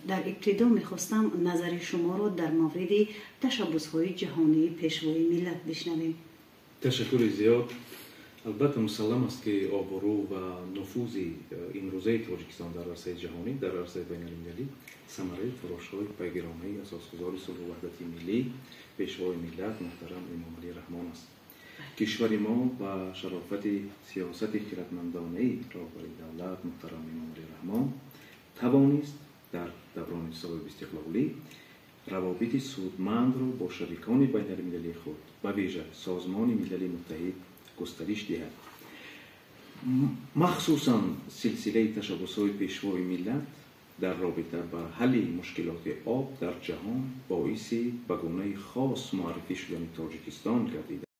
Дар ибтидо мехостам назари шуморо дар мавриди ташаббусҳои ҷаҳонии Пешвои миллат бишнавем. Ташаккури зиёд. Албатта, мусаллам аст, ки обрӯ ва нуфузи имрӯзаи Тоҷикистон дар арсаи ҷаҳонӣ, дар арсаи байналмилалӣ самараи талошҳои пайгиронаи асосгузори сулҳу ваҳдати миллӣ, Пешвои миллат муҳтарам Эмомалӣ Раҳмон аст. Кишвари мо ба шарофати сиёсати хиратмандонаи роҳбари давлат муҳтарам Эмомалӣ Раҳмон тавонист дар даврони соҳибистиқлолӣ равобити судмандро бо шарикони байналмилалии худ, ба вижа Созмони Милали Муттаҳид, густариш диҳад. Махсусан силсилаи ташаббусҳои Пешвои миллат дар робита ба ҳалли мушкилоти об дар ҷаҳон боиси ба гунаи хос муаррифӣ шудани Тоҷикистон гардида.